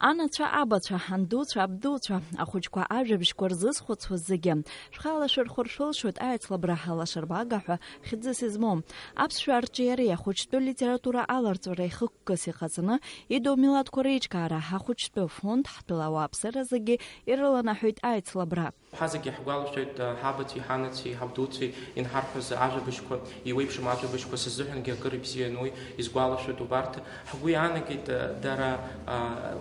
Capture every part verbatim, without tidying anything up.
Анацәа, абацәа, андуцәа, абдуцәа, ахәыҷқәа ажәабжьқәа рзызхәыцуаз зегьы, шәхала шәырхәыршәылшоит аицлабра алашарбага ҳәа хьӡыс измоу. Аԥсшәа арҿиареи ахәыҷтәы литература аларҵәареи хықәкыс иҟаҵаны, иду милаҭқәа реиҿкаара ахәыҷтәы фонд ҳтәыла ауааԥсыра зегьы ирыланаҳәоит аицлабра. Ҳа зегьы ҳгәалашәоит, ҳабацәеи, ҳанацәеи, ҳабдуцәеи инҳарҳәоз ажәабжьқәа, еиуеиԥшым ажәабжьқәа, сзыҳәангьы акыр ибзианы уи изгәалашәоит убарҭ. Ҳгәы иаанагеит, дара,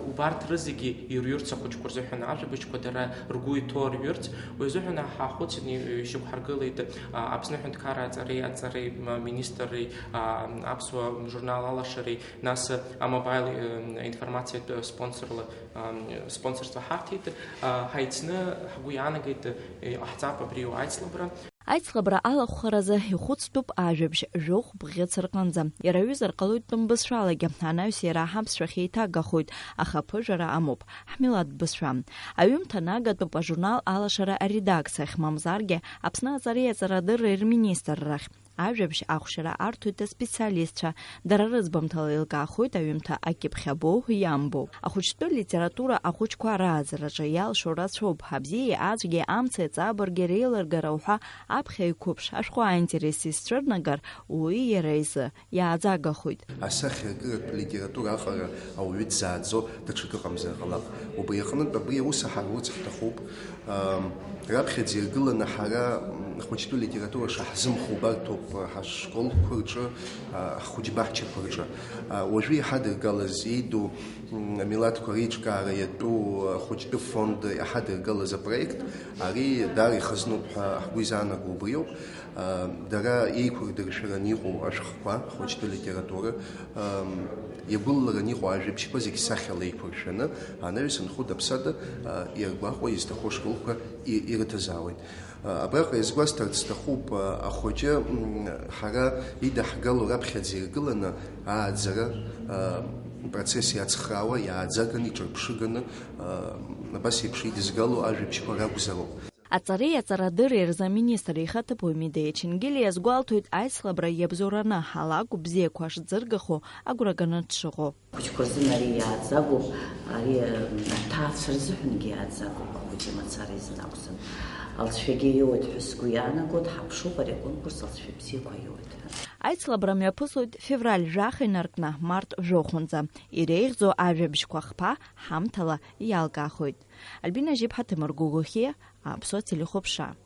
убарҭ рызегьы ирҩырц, ахәыҷқәа рзыҳәан ажәабжьқәа дара ргәы иҭоу рҩырц. Уи азыҳәан ҳаахәыцын, ишьақәҳаргылеит, Аԥсны аҳәынҭқарра аҵареи, аҵареи, м, министри, а, аԥсуа журнал Алашареи, нас, а, мобаил, э, информациатә спонсорла, а, спонсорство ҳарҭеит. А, ҳаицны ҳгәы иаанагеит, э, иҟаҳҵап абри аицлабра. Аицлабра алахәхаразы ихәыцтәуп ажәабжь жәохә бӷьыц рҟынӡа. Иара аҩыза рҟалоит тәым бызшәалагьы, анаҩс иара аԥсшәахь еиҭагахоит, аха аԥыжәара амоуп, ҳмилаҭ бызшәа. Аҩымҭа нагатәуп ажурнал Алашара аредакциахь, мамзаргьы Аԥсны аҵареи аҵарадырреи рминистррахь. Ажәабжь ахәшьара арҭоит аспециалистцәа, дара рыӡбамҭала еилкаахоит аҩымҭа акьыԥхь абоу иамбоу. Ахәыҷтәы литература ахәыҷқәа рааӡараҿы иалшо рацәоуп, абзиеи ацәгьеи, амцеи аҵабырги реилыргара уҳәа аԥхьа иқәыԥш ашәҟәы аинтерес изцәырнагар, уи иара изы иааӡагахоит. Асахьаркыратә литература аҟара ауаҩы дзааӡо даҽакы ыҟамзар ҟалап. Убри аҟнытә абри аус аҳарурц ҳҭахуп. Ам, раԥхьаӡа иргыланы ҳара, м, хәыҷтәы литература шаҳзымхо убарҭоуп, а, ҳашколқәа рҿы, а, ҳхәыҷбаҳчақәа рҿы. А, уажәы иҳадыргалаз, иду, м, амилаҭқәа реиҿкаара иатәу, а, хәыҷтәы фонд иҳадыргалаз апроект, ари даара ихызнуп ҳәа ҳгәы изаанаго убриоуп. А, дара еиқәырдыршәаран иҟоу ашәҟәқәа, хәыҷтәы литература, ам, иагәылаларан иҟоу ажәабжьқәа зегь сахьала еиқәыршәаны, анаҩс анхәыда-ԥсада, а, иаргәаҟуа изҭаху ашколқәа и-, ирыҭазаауеит. А, абраҟа иазгәасҭарц сҭахуп, а, ахәыҷы, м, ҳара идаҳгало раԥхьаӡа иргыланы ааӡара, а, процесс иацхраауа, иааӡаганы, иҿырԥшыганы, а, абас еиԥш идызгало ажәабжьқәа ракәзароуп. Аҵареи аҵарадырреи рзы аминистр ихаҭыԥуаҩ Медеиа Чингели иазгәалҭоит, аицлабра иабзоураны, алакә бзиақәа шӡыргахо агәра ганы дшыҟоу. Ахәыҷқәа рзын ари иааӡагоуп, ари, м, аҭаацәа рзыҳәангьы иааӡагоуп, ахәыҷы мацара изын акәӡам. Алҵшәагьы иоуеит ҳәа сгәы иаанагоит, ҳаԥшуп ари аконкурс алҵшәа бзиақәа иоуеит ҳәа. Аицлабра мҩаԥысуеит февраль жәаха инаркны март жәохәынӡа. Иреиӷьӡоу ажәабжьқәа хԥа ҳамҭала иалкаахоит. Альбина Жьиԥҳа, Ҭемыр Гогохиа, Аԥсуа телехәаԥшра.